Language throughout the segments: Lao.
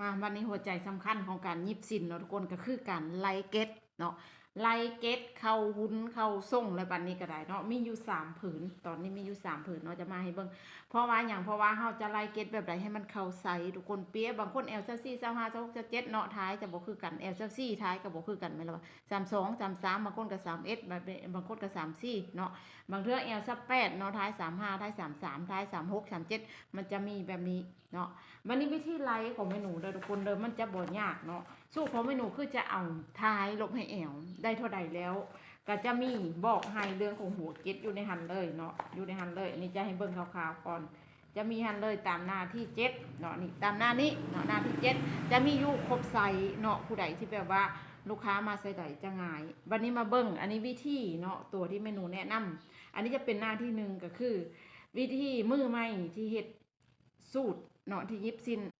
ມາ ບັດນີ້ຫົວໃຈສຳຄັນຂອງການຫຍິບສິ້ນເນາະທຸກຄົນ ກໍຄືການໄລ່ເກັດເນາະ ໄລ່ເກັດເຂົ້າຫຸນເຂົ້າຊົງ ແລ້ວບັດນີ້ກໍໄດ້ເນາະ ມີຢູ່ສາມຜືນ ຕອນນີ້ມີຢູ່ສາມຜືນເນາະ ຈະມາໃຫ້ເບິ່ງ. ເພາະວ່າຫຍັງ? ເພາະວ່າເຮົາຈະໄລ່ເກັດແບບໃດໃຫ້ມັນເຂົ້າໃສ່ທຸກຄົນ. ເປັນບາງຄົນແອວຊາວສີ່ ຊາວຫ້າ ຊາວຫົກ ຊາວເຈັດເນາະ ທ້າຍຈະບໍ່ຄືກັນ ແອວຊາວສີ່ ທ້າຍກໍບໍ່ຄືກັນ ແມ່ນລະວ່າ ສາມສອງ ສາມສາມ ບາງຄົນກໍສາມເອັດ ບາງຄົນກໍສາມສີ່ເນາະ ບາງເທື່ອແອວຊາວແປດເນາະ ທ້າຍສາມຫ້າ ທ້າຍສາມສາມ ທ້າຍສາມຫົກ ສາມເຈັດ ມັນຈະມີແບບນີ້ເນາະ. ບັດນີ້ວິທີໄລ່ຂອງແມ່ໜູເດີທຸກຄົນເດີ ມັນຈະບໍ່ຍາກເນາະ. ສູດຂອງແມ່ໜູຄືຈະເອົາທ້າຍລົບໃຫ້ແອວ ໄດ້ເທົ່າໃດແລ້ວ ກໍຈະມີບອກໃຫ້ເລື່ອງຂອງຫົວເກັດຢູ່ໃນຫັ້ນເລີຍເນາະ ຢູ່ໃນຫັ້ນເລີຍ. ອັນນີ້ຈະໃຫ້ເບິ່ງຄ່າວໆກ່ອນ ຈະມີຫັ້ນເລີຍຕາມໜ້າທີເຈັດເນາະ ນີ້ຕາມໜ້ານີ້ເນາະ ໜ້າທີເຈັດ ຈະມີຢູ່ຄົບໄຊເນາະ. ຜູ້ໃດທີ່ແບບວ່າລູກຄ້າມາໄຊໃດຈະງ່າຍ. ບັດນີ້ມາເບິ່ງ ອັນນີ້ວິທີເນາະ ຕົວທີ່ແມ່ໜູແນະນຳ ອັນນີ້ຈະເປັນໜ້າທີໜຶ່ງ ກໍຄືວິທີມືໃໝ່ທີ່ເຮັດສູດເນາະ ທີ່ຫຍິບສິ້ນ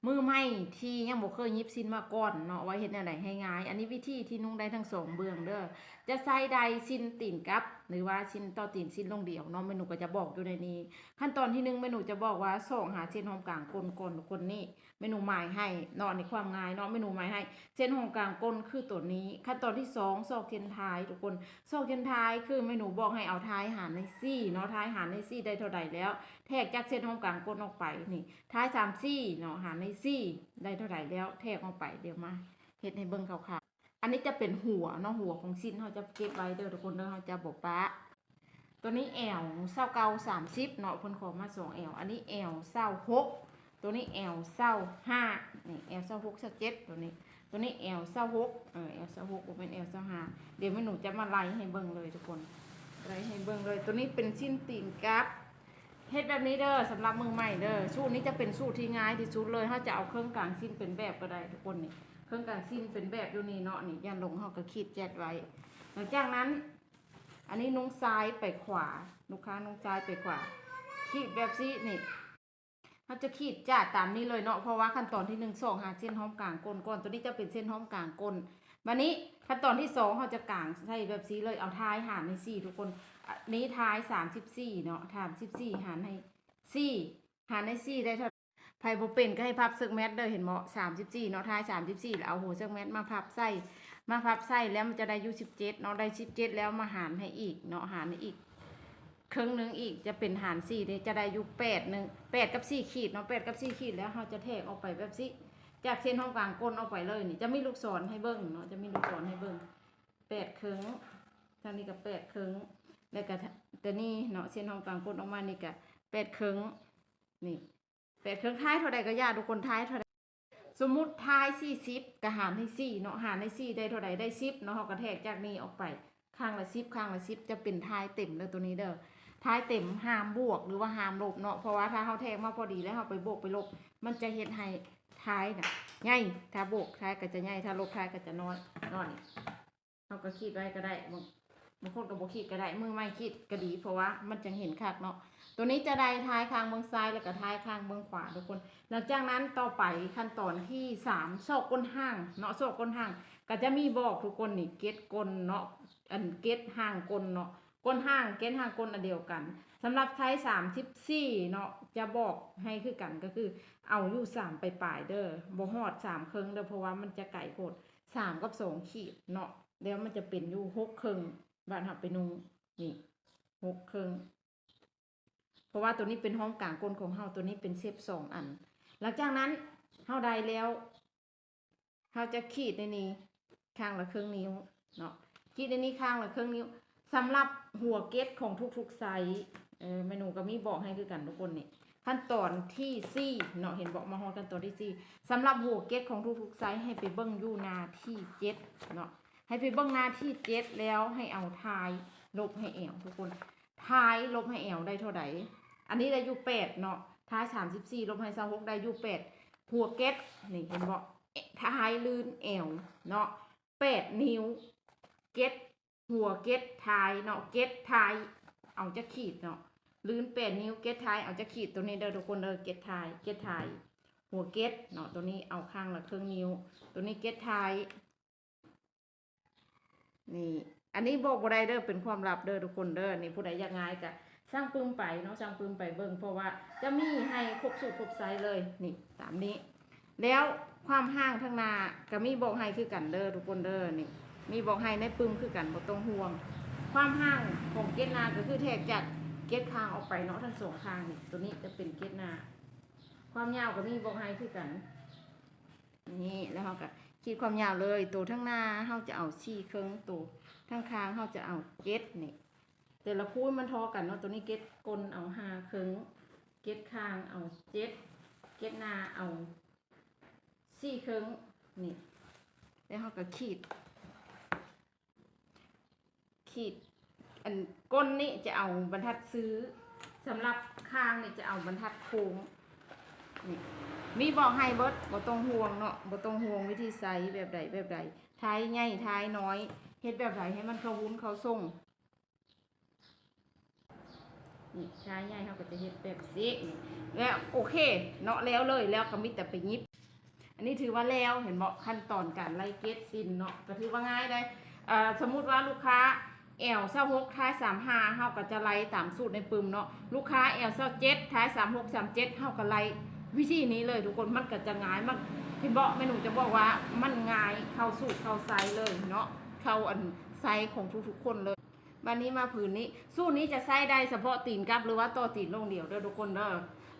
ມືໃໝ່ທີ່ຍັງບໍ່ເຄີຍຫຍິບສິ້ນມາກ່ອນເນາະ ວ່າເຮັດແນວໃດໃຫ້ງ່າຍ. ອັນນີ້ວິທີທີ່ນຸ່ງໄດ້ທັງສອງເບື້ອງເດີ ຈະໃຊ້ໄດ້ສິ້ນຕີນກັບ ຫຼືວ່າສິ້ນຕໍ່ຕີນ ສິ້ນລົງດຽວເນາະ ແມ່ໜູກໍຈະບອກຢູ່ໃນນີ້. ຂັ້ນຕອນທີໜຶ່ງ ແມ່ໜູຈະບອກວ່າຊອກຫາເສັ້ນຫອມກາງກົ້ນກ່ອນທຸກຄົນ. ນີ້ແມ່ໜູໝາຍໃຫ້ເນາະ ໃນຄວາມງ່າຍເນາະ ແມ່ໜູໝາຍໃຫ້ເສັ້ນຫອມກາງກົ້ນຄືຕົວນີ້. ຂັ້ນຕອນທີສອງ ຊອກເສັ້ນທ້າຍທຸກຄົນ ຊອກເສັ້ນທ້າຍຄືແມ່ໜູບອກໃຫ້ເອົາທ້າຍຫານໃນສີ່ເນາະ ທ້າຍຫານໃນສີ່ໄດ້ເທົ່າໃດແລ້ວ ແທກຈາກເສັ້ນຫອມກາງກົ້ນອອກໄປ ນີ້ ທ້າຍສາມສີ່ເນາະ ຫານໃນສີ່ໄດ້ເທົ່າໃດແລ້ວ ແທກອອກໄປ. ດຽວມາເຮັດໃຫ້ເບິ່ງຄ່າວໆ ອັນນີ້ຈະເປັນຫົວເນາະ ຫົວຂອງສິ້ນ ເຮົາຈະເກັບໄວ້ເດີທຸກຄົນເດີ ເຮົາຈະບໍ່ປະ. ຕົວນີ້ແອວຊາວເກົ້າ ສາມສິບເນາະ ເພິ່ນຂໍມາສອງແອວ. ອັນນີ້ແອວຊາວຫົກ ຕົວນີ້ແອວຊາວຫ້າ ນີ້ແອວຊາວຫົກ ຊາວເຈັດ ຕົວນີ້ ຕົວນີ້ແອວຊາວຫົກ ເອີ ແອວຊາວຫົກ ບໍ່ແມ່ນແອວຊາວຫ້າ. ດຽວແມ່ໜູຈະມາໄລ່ໃຫ້ເບິ່ງເລີຍທຸກຄົນ ໄລ່ໃຫ້ເບິ່ງເລີຍ. ຕົວນີ້ເປັນສິ້ນຕີນກັບ ເຮັດແບບນີ້ເດີ ສຳລັບມືໃໝ່ເດີ. ສູດນີ້ຈະເປັນສູດທີ່ງ່າຍທີ່ສຸດເລີຍ ເຮົາຈະເອົາເຄິ່ງກາງສິ້ນເປັນແບບກໍໄດ້ທຸກຄົນ. ນີ້ເຄິ່ງກາງສິ້ນເປັນແບບຢູ່ນີ້ເນາະ ນີ້ຢ້ານຫຼົງ ເຮົາກໍຂີດແຈດໄວ້. ຫຼັງຈາກນັ້ນ ອັນນີ້ນຸ່ງຊ້າຍໄປຂວາ ລູກຄ້ານຸ່ງຊ້າຍໄປຂວາ ຂີດແບບຊີ້ ນີ້ ເຮົາຈະຂີດຈາດຕາມນີ້ເລີຍເນາະ ເພາະວ່າຂັ້ນຕອນທີໜຶ່ງ ຊອກຫາເສັ້ນຫອມກາງກົ້ນກ່ອນ ຕົວນີ້ຈະເປັນເສັ້ນຫອມກາງກົ້ນ. ບາດນີ້ຂັ້ນຕອນທີສອງ ເຮົາຈະກາງໃສ່ແບບຊີ້ເລີຍ ເອົາທ້າຍຫານໃຫ້ສີ່ທຸກຄົນ. ອັນນີ້ທ້າຍສາມສິບສີ່ເນາະ ສາມສິບສີ່ຫານໃຫ້ສີ່ ຫານໃຫ້ສີ່ໄດ້ເທົ່າ ໃຜບໍ່ເປັນກໍໃຫ້ພັບເຊິ່ງແມັດເດີ ເຫັນບໍ່ ສາມສິບສີ່ເນາະ ທ້າຍສາມສິບສີ່ ແລ້ວເອົາຫົວເຊິ່ງແມັດມາພັບໃສ່ ມາພັບໃສ່ແລ້ວມັນຈະໄດ້ຢູ່ສິບເຈັດເນາະ ໄດ້ສິບເຈັດແລ້ວມາຫານໃຫ້ອີກເນາະ ຫານໃຫ້ອີກ ເຄິ່ງໜຶ່ງອີກ ຈະເປັນຫານສີ່ເດ້ ຈະໄດ້ຢູ່ແປດໜຶ່ງ ແປດກັບສີ່ຂີດເນາະ ແປດກັບສີ່ຂີດ ແລ້ວເຮົາຈະແທກອອກໄປແບບຊີ້ ຈາກເສັ້ນຫອມກາງກົ້ນອອກໄປເລີຍ. ນີ້ຈະມີລູກສອນໃຫ້ເບິ່ງເນາະ ຈະມີລູກສອນໃຫ້ເບິ່ງ ແປດເຄິ່ງ ທາງນີ້ກໍແປດເຄິ່ງ ແລ້ວກໍຕົວນີ້ເນາະ ເສັ້ນຫອມກາງກົ້ນອອກມານີ້ກໍແປດເຄິ່ງ ນີ້ ແປດເຄິ່ງ ທ້າຍເທົ່າໃດກໍຢ່າທຸກຄົນ ທ້າຍເທົ່າໃດ ສົມມຸດທ້າຍສີ່ສິບກໍຫານໃຫ້ສີ່ເນາະ ຫານໃຫ້ສີ່ໄດ້ເທົ່າໃດ ໄດ້ສິບເນາະ ເຮົາກໍແທກຈາກນີ້ອອກໄປ ຂ້າງລະສິບ ຂ້າງລະສິບ ຈະເປັນທ້າຍເຕັມເດີ ຕົວນີ້ເດີ ທ້າຍເຕັມ ຫ້າມບວກ ຫຼືວ່າຫ້າມລົບເນາະ ເພາະວ່າຖ້າເຮົາແທກມາພໍດີແລ້ວເຮົາໄປບວກໄປລົບ ມັນຈະເຮັດໃຫ້ທ້າຍນະໃຫຍ່ ຖ້າບວກທ້າຍກໍຈະໃຫຍ່ ຖ້າລົບທ້າຍກໍຈະນ້ອຍເນາະ ນີ້ ເຮົາກໍຂີດໄວ້ກໍໄດ້ ບາງ ບາງຄົນກໍບໍ່ຂີດກໍໄດ້ ມືໃໝ່ຂີດກໍດີ ເພາະວ່າມັນຈັ່ງເຫັນຄັກເນາະ. ຕົວນີ້ຈະໄດ້ທ້າຍຂ້າງເບື້ອງຊ້າຍ ແລ້ວກໍທ້າຍຂ້າງເບື້ອງຂວາທຸກຄົນ. ຫຼັງຈາກນັ້ນຕໍ່ໄປຂັ້ນຕອນທີສາມ ຊອກກົ້ນຫ້າງເນາະ ຊອກກົ້ນຫ້າງ ກໍຈະມີບອກທຸກຄົນ ນີ້ເກັດກົ້ນເນາະ ອັນເກັດຫ້າງກົ້ນເນາະ ກົ້ນຫ້າງ ເກັດຫ້າງກົ້ນອັນດຽວກັນ. ສຳລັບໄຊສາມສິບສີ່ເນາະ ຈະບອກໃຫ້ຄືກັນ ກໍຄືເອົາຢູ່ສາມປາຍໆເດີ ບໍ່ຮອດສາມເຄິ່ງເດີ ເພາະວ່າມັນຈະໄກໂພດ ສາມກັບສອງຂີດເນາະ ແລ້ວມັນຈະເປັນຢູ່ຫົກເຄິ່ງ ບາດເຮົາໄປນຸ່ງ ນີ້ ຫົກເຄິ່ງ ເພາະວ່າຕົວນີ້ເປັນຫ້ອງກາງກົ້ນຂອງເຮົາ ຕົວນີ້ເປັນເຊັບສອງອັນ. ຫຼັງຈາກນັ້ນເຮົາໄດ້ແລ້ວ ເຮົາຈະຂີດໃນນີ້ຂ້າງລະເຄິ່ງນິ້ວເນາະ ຂີດໃນນີ້ຂ້າງລະເຄິ່ງນິ້ວ. ສຳລັບຫົວເກັດຂອງທຸກໆໄຊ ເອີ ແມ່ໜູກໍມີບອກໃຫ້ຄືກັນທຸກຄົນ ນີ້ ຂັ້ນຕອນທີສີ່ເນາະ ເຫັນບໍ່ ມາຮອດຂັ້ນຕອນທີສີ່ ສຳລັບຫົວເກັດຂອງທຸກໆໄຊ ໃຫ້ໄປເບິ່ງຢູ່ໜ້າທີເຈັດເນາະ ໃຫ້ໄປເບິ່ງໜ້າທີເຈັດ ແລ້ວໃຫ້ເອົາທ້າຍລົບໃຫ້ແອວທຸກຄົນ ທ້າຍລົບໃຫ້ແອວໄດ້ເທົ່າໃດ? ອັນນີ້ໄດ້ຢູ່ແປດເນາະ ທ້າຍສາມສິບສີ່ລົບໃຫ້ຊາວຫົກໄດ້ຢູ່ແປດ ຫົວເກັດ ນີ້ເຫັນບໍ່ ທ້າຍລື່ນແອວເນາະ ແປດນິ້ວ ເກັດ ຫົວເກັດທ້າຍເນາະ ເກັດທ້າຍເອົາຈັກຂີດເນາະ ລື່ນແປດນິ້ວ ເກັດທ້າຍເອົາຈັກຂີດ? ຕົວນີ້ເດີທຸກຄົນເດີ ເກັດທ້າຍ ເກັດທ້າຍ ຫົວເກັດເນາະ ຕົວນີ້ເອົາຂ້າງລະເຄິ່ງນິ້ວ ຕົວນີ້ເກັດທ້າຍ ນີ້ ອັນນີ້ບອກບໍ່ໄດ້ເດີ ເປັນຄວາມລັບເດີທຸກຄົນເດີ. ນີ້ ຜູ້ໃດຢາກງ່າຍກະສັ່ງປຶ້ມໄປເນາະ ສັ່ງປຶ້ມໄປເບິ່ງ ເພາະວ່າຈະມີໃຫ້ຄົບສູດຄົບໄຊເລີຍ ນີ້ ຕາມນີ້. ແລ້ວຄວາມຫ່າງທາງໜ້າກໍມີບອກໃຫ້ຄືກັນເດີທຸກຄົນເດີ. ນີ້ ມີບອກໃຫ້ໃນປຶ້ມຄືກັນ ບໍ່ຕ້ອງຫ່ວງ. ຄວາມຫ່າງຂອງເກັດໜ້າກໍຄືແທກຈາກເກັດຂ້າງອອກໄປເນາະ ທັງສອງຂ້າງນີ້. ໂຕນີ້ຈະເປັນເກັດໜ້າ. ຄວາມຍາວກໍມີບອກໃຫ້ຄືກັນ. ນີ້ ແລ້ວເຮົາກໍຂີດຄວາມຍາວເລີຍ. ໂຕທາງໜ້າເຮົາຈະເອົາສີ່ເຄິ່ງ, ໂຕທາງຂ້າງເຮົາຈະເອົາເຈັດນີ້. ແຕ່ລະຄູ່ມັນທໍ່ກັນເນາະ. ໂຕນີ້ເກັດກົ້ນເອົາຫ້າເຄິ່ງ, ເກັດຂ້າງເອົາເຈັດ, ເກັດໜ້າເອົາສີ່ເຄິ່ງນີ້. ແລ້ວເຮົາກໍຂີດ ຂີດ ອັນກົ້ນນີ້ຈະເອົາບັນທັດຊື່, ສຳລັບຂ້າງນີ້ຈະເອົາບັນທັດໂຄ້ງ. ນີ້ ມີບອກໃຫ້ເບິດ ບໍ່ຕ້ອງຫ່ວງເນາະ, ບໍ່ຕ້ອງຫ່ວງວິທີໃສ່ແບບໃດແບບໃດ, ທ້າຍໃຫຍ່ທ້າຍນ້ອຍ ເຮັດແບບໃດໃຫ້ມັນເຂົ້າຫຸ້ນເຂົ້າຊົງ. ນີ້ ຊາຍໃຫຍ່ເຮົາກໍຈະເຮັດແບບຊີ້ນີ້ ແລ້ວໂອເຄເນາະ ແລ້ວເລີຍ. ແລ້ວກໍມີແຕ່ໄປຫຍິບ. ອັນນີ້ຖືວ່າແລ້ວ ເຫັນບໍ່? ຂັ້ນຕອນການໄລ່ເກັດສິ້ນເນາະ ກໍຖືວ່າງ່າຍໄດ໋. ເອີ ສົມມຸດວ່າລູກຄ້າແອວຊາວຫົກ ທ້າຍສາມຫ້າ ເຮົາກໍຈະໄລ່ຕາມສູດໃນປຶ້ມເນາະ. ລູກຄ້າແອວຊາວເຈັດ ທ້າຍສາມຫົກ ສາມເຈັດ ເຮົາກໍໄລ່ວິທີນີ້ເລີຍທຸກຄົນ, ມັນກໍຈະງ່າຍ. ມັນ ເຫັນບໍ່? ແມ່ໜູຈະບອກວ່າມັນງ່າຍ ເຂົ້າສູດເຂົ້າໄຊເລີຍເນາະ, ເຂົ້າອັນໄຊຂອງທຸກໆຄົນເລີຍ. ບາດນີ້ມາຜືນນີ້ ສູດນີ້ຈະໃຊ້ໄດ້ສະເພາະຕີນກັບ ຫຼືວ່າຕໍ່ຕີນໂລງດຽວເດີທຸກຄົນເດີ.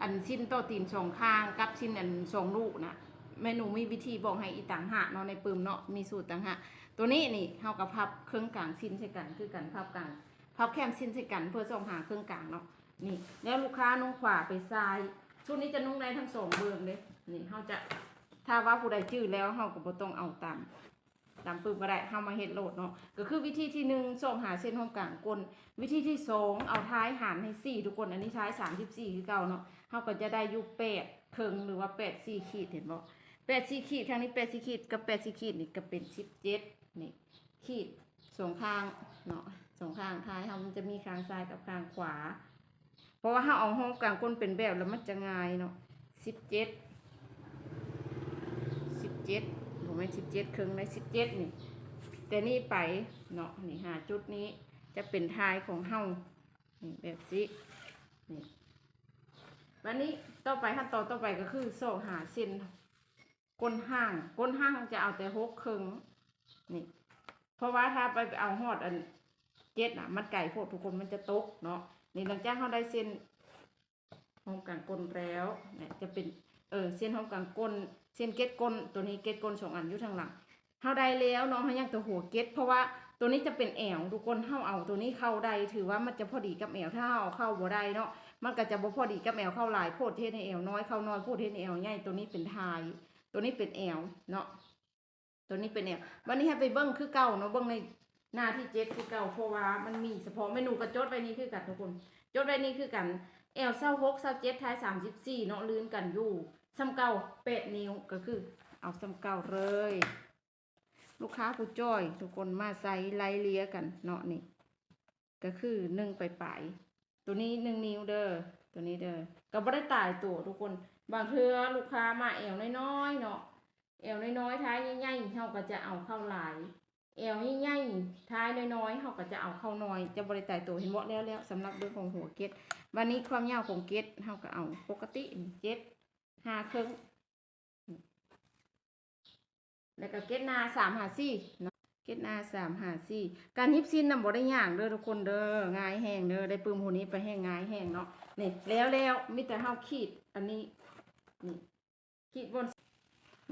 ອັນສິ້ນຕໍ່ຕີນສອງຂ້າງກັບສິ້ນອັນສອງລູກນະ ແມ່ໜູມີວິທີບອກໃຫ້ອີກຕ່າງຫາກເນາະ ໃນປຶ້ມເນາະ ມີສູດຕ່າງຫາກ. ໂຕນີ້ນີ້ ເຮົາກໍພັບເຄິ່ງກາງສິ້ນໃສ່ກັນຄືກັນ, ພັບກາງ ພັບແຄມສິ້ນໃສ່ກັນເພື່ອຊອກຫາເຄິ່ງກາງເນາະ. ນີ້ ແລ້ວລູກຄ້ານຸ່ງຂວາໄປຊ້າຍ. ຊຸດນີ້ຈະນຸ່ງໄດ້ທັງສອງເບື້ອງເດ້. ນີ້ ເຮົາຈະ ຖ້າວ່າຜູ້ໃດຈື່ແລ້ວ ເຮົາກໍບໍ່ຕ້ອງເອົາຕາມ ຕາມປຶ້ມກໍໄດ້ ເຮົາມາເຮັດໂລດເນາະ. ກໍຄືວິທີທີໜຶ່ງ ຊອກຫາເສັ້ນຫ້ອງກາງກົ້ນ, ວິທີທີສອງ ເອົາທ້າຍຫານໃຫ້ສີ່ທຸກຄົນ. ອັນນີ້ທ້າຍສາມສິບສີ່ຄືເກົ່າເນາະ, ເຮົາກໍຈະໄດ້ຢູ່ແປດເຄິ່ງ ຫຼືວ່າແປດສີ່ຂີດ ເຫັນບໍ່? ແປດສີ່ຂີດ ທາງນີ້ແປດສີ່ຂີດກັບແປດສີ່ຂີດນີ້ກໍເປັນສິບເຈັດ ນີ້ ຂີດສອງຂ້າງເນາະ, ສອງຂ້າງທ້າຍເຮົາມັນຈະມີຂ້າງຊ້າຍກັບຂ້າງຂວາ. ເພາະວ່າເຮົາເອົາຫ້ອງກາງກົ້ນເປັນແບບແລ້ວມັນຈະງ່າຍເນາະ. ສິບເຈັດ ສິບເຈັດ ບໍ່ແມ່ນສິບເຈັດເຄິ່ງໃດ໋ ສິບເຈັດນີ້ ແຕ່ນີ້ໄປເນາະ. ນີ້ ຫາຈຸດນີ້ຈະເປັນທ້າຍຂອງເຮົາ ນີ້ ແບບຊີ້ ນີ້. ບາດນີ້ຕໍ່ໄປ ຂັ້ນຕອນຕໍ່ໄປກໍຄືຊອກຫາເສັ້ນກົ້ນຮ່າງ, ກົ້ນຮ່າງຈະເອົາແຕ່ຫົກເຄິ່ງ ນີ້ ເພາະວ່າຖ້າໄປເອົາຮອດອັນເຈັດນະ ມັນໄກໂພດທຸກຄົນ ມັນຈະຕົກເນາະ. ນີ້ ຫຼັງຈາກເຮົາໄດ້ເສັ້ນ ຫ້ອງກາງກົ້ນແລ້ວ ຈະເປັນ ເອີ ເສັ້ນຫ້ອງກາງກົ້ນ ເສັ້ນເກັດກົ້ນ ໂຕນີ້ເກັດກົ້ນສອງອັນຢູ່ທາງຫຼັງ ເຮົາໄດ້ແລ້ວເນາະ. ເຮົາຍັງແຕ່ຫົວເກັດ ເພາະວ່າໂຕນີ້ຈະເປັນແອວທຸກຄົນ, ເຮົາເອົາໂຕນີ້ເຂົ້າໄດ້ ຖືວ່າມັນຈະພໍດີກັບແອວ. ຖ້າເຮົາເອົາເຂົ້າບໍ່ໄດ້ເນາະ ມັນກໍຈະບໍ່ພໍດີກັບແອວ, ເຂົ້າຫຼາຍໂພດເຮັດໃຫ້ແອວນ້ອຍ, ເຂົ້ານ້ອຍໂພດເຮັດໃຫ້ແອວໃຫຍ່. ໂຕນີ້ເປັນທ້າຍ ໂຕນີ້ເປັນແອວເນາະ. ໂຕນີ້ເປັນແອວ. ບັດນີ້ໃຫ້ໄປເບິ່ງຄືເກົ່າເນາະ, ເບິ່ງໃນໜ້າທີເຈັດຄືເກົ່າ ເພາະວ່າມັນມີສະເພາະ. ແມ່ໜູກໍຈົດໄວ້ນີ້ຄືກັນທຸກຄົນ, ຈົດໄວ້ນີ້ຄືກັນ ແອວຊາວຫົກ ຊາວເຈັດ ທ້າຍສາມສິບສີ່ເນາະ, ລື່ນກັນຢູ່ສ່ຳເກົ່າແປດນິ້ວ ກໍຄືເອົາສ່ຳເກົ່າເລີຍ. ລູກຄ້າຜູ້ຈ່ອຍທຸກຄົນ ມາໃສ່ໄລ່ເລ່ຍກັນເນາະ. ນີ້ ກໍຄືໜຶ່ງປາຍໆ ໂຕນີ້ໜຶ່ງນິ້ວເດີ ໂຕນີ້ເດີ ກໍບໍ່ໄດ້ຕາຍຕົວທຸກຄົນ. ບາງເທື່ອລູກຄ້າມາແອວນ້ອຍໆເນາະ, ແອວນ້ອຍໆ ທ້າຍໃຫຍ່ໆ ເຮົາກໍຈະເອົາເຂົ້າຫຼາຍ, ແອວໃຫຍ່ໆ ທ້າຍນ້ອຍໆ ເຮົາກໍຈະເອົາເຂົ້າໜ້ອຍ, ຈະບໍ່ໄດ້ຕາຍຕົວ. ເຫັນບໍ່? ແລ້ວໆ ສຳລັບເລື່ອງຂອງຫົວເກັດ. ບາດນີ້ຄວາມຍາວຂອງເກັດ ເຮົາກໍເອົາປົກກະຕິ ເຈັດ ຫ້າເຄິ່ງ ແລ້ວກໍເກັດໜ້າສາມຫາສີ່ເນາະ, ເກັດໜ້າສາມຫາສີ່. ການຫຍິບສິ້ນນະບໍ່ໄດ້ຍາກເດີທຸກຄົນເດີ, ງ່າຍແຮງເດີ, ໄດ້ປຶ້ມຜູ້ນີ້ໄປແຮງງ່າຍແຮງເນາະ. ນີ້ ແລ້ວໆ ມີແຕ່ເຮົາຂີດອັນນີ້ ນີ້ ຂີດບ່ອນ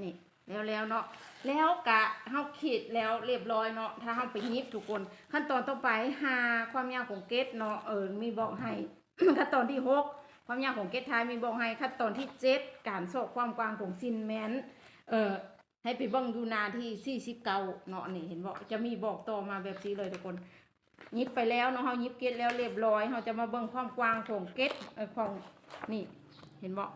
ນີ້ ແລ້ວໆເນາະ. ແລ້ວກະເຮົາຂີດແລ້ວລຽບຮ້ອຍເນາະ, ຖ້າເຮົາໄປຫຍິບທຸກຄົນ. ຂັ້ນຕອນຕໍ່ໄປ ຫາຄວາມຍາວຂອງເກັດເນາະ, ເອີ ມີບອກໃຫ້ ຂັ້ນຕອນທີຫົກ ຄວາມຍາວຂອງເກັດທ້າຍມີບອກໃຫ້. ຂັ້ນຕອນທີເຈັດ ການຊອກຄວາມກວ້າງຂອງສິ້ນແມ່ນ ເອີ ໃຫ້ໄປເບິ່ງຢູ່ໜ້າທີສີ່ສິບເກົ້າເນາະ. ນີ້ ເຫັນບໍ່? ຈະມີບອກຕໍ່ມາແບບຊີ້ເລີຍທຸກຄົນ. ຫຍິບໄປແລ້ວເນາະ, ເຮົາຫຍິບເກັດແລ້ວລຽບຮ້ອຍ, ເຮົາຈະມາເບິ່ງຄວາມກວ້າງຂອງເກັດ ເອີ ຂອງ ນີ້ ເຫັນບໍ່?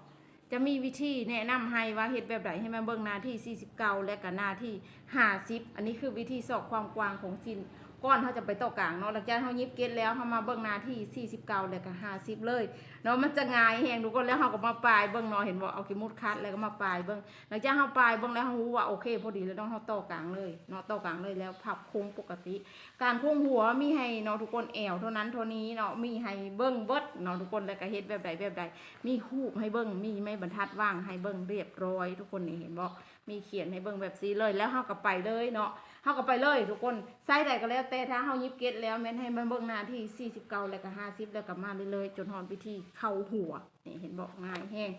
ຈະມີວິທີແນະນຳໃຫ້ວ່າເຮັດແບບໃດ, ໃຫ້ມາເບິ່ງໜ້າທີສີ່ສິບເກົ້າ ແລະກະໜ້າທີຫ້າສິບ. ອັນນີ້ຄືວິທີຊອກຄວາມກວ້າງຂອງສິ້ນ ກ່ອນເຮົາຈະໄປຕໍ່ກາງເນາະ ຫຼັງຈາກເຮົາຫຍິບເກັດແລ້ວ ເຮົາມາເບິ່ງໜ້າທີສີ່ສິບເກົ້າ ແລ້ວກໍຫ້າສິບເລີຍເນາະ ມັນຈະງ່າຍແຮງທຸກຄົນ. ແລ້ວເຮົາກໍມາປາຍເບິ່ງເນາະ ເຫັນບໍ່ ເອົາຂີ້ໝູດຂັດ ແລ້ວກໍມາປາຍເບິ່ງ. ຫຼັງຈາກເຮົາປາຍເບິ່ງແລ້ວ ເຮົາຮູ້ວ່າໂອເຄພໍດີແລ້ວເນາະ ເຮົາຕໍ່ກາງເລີຍເນາະ ຕໍ່ກາງເລີຍ ແລ້ວພັບໂຄ້ງປົກກະຕິ. ການໂຄ້ງຫົວມີໃຫ້ເນາະທຸກຄົນ ແອວເທົ່ານັ້ນເທົ່ານີ້ເນາະ ມີໃຫ້ເບິ່ງເບິດເນາະທຸກຄົນ ແລ້ວກໍເຮັດແບບໃດແບບໃດ ມີຮູບໃຫ້ເບິ່ງ ມີໄມ້ບັນທັດວາງໃຫ້ເບິ່ງຮຽບຮ້ອຍທຸກຄົນ. ນີ້ເຫັນບໍ່ ມີຂຽນໃຫ້ເບິ່ງແບບຊີ້ເລີຍ ແລ້ວເຮົາກໍໄປເລີຍເນາະ ເຮົາກໍໄປເລີຍທຸກຄົນ. ໄຊໃດກໍແລ້ວແຕ່ ຖ້າເຮົາຫຍິບເກັດແລ້ວ ແມ່ນໃຫ້ມາເບິ່ງໜ້າທີສີ່ສິບເກົ້າ ແລ້ວກໍຫ້າສິບ ແລ້ວກໍມາເລື້ອຍໆ ຈົນຮອດວິທີເຂົ້າຫົວ. ນີ້ເຫັນບໍ່ ງ່າຍແຮງ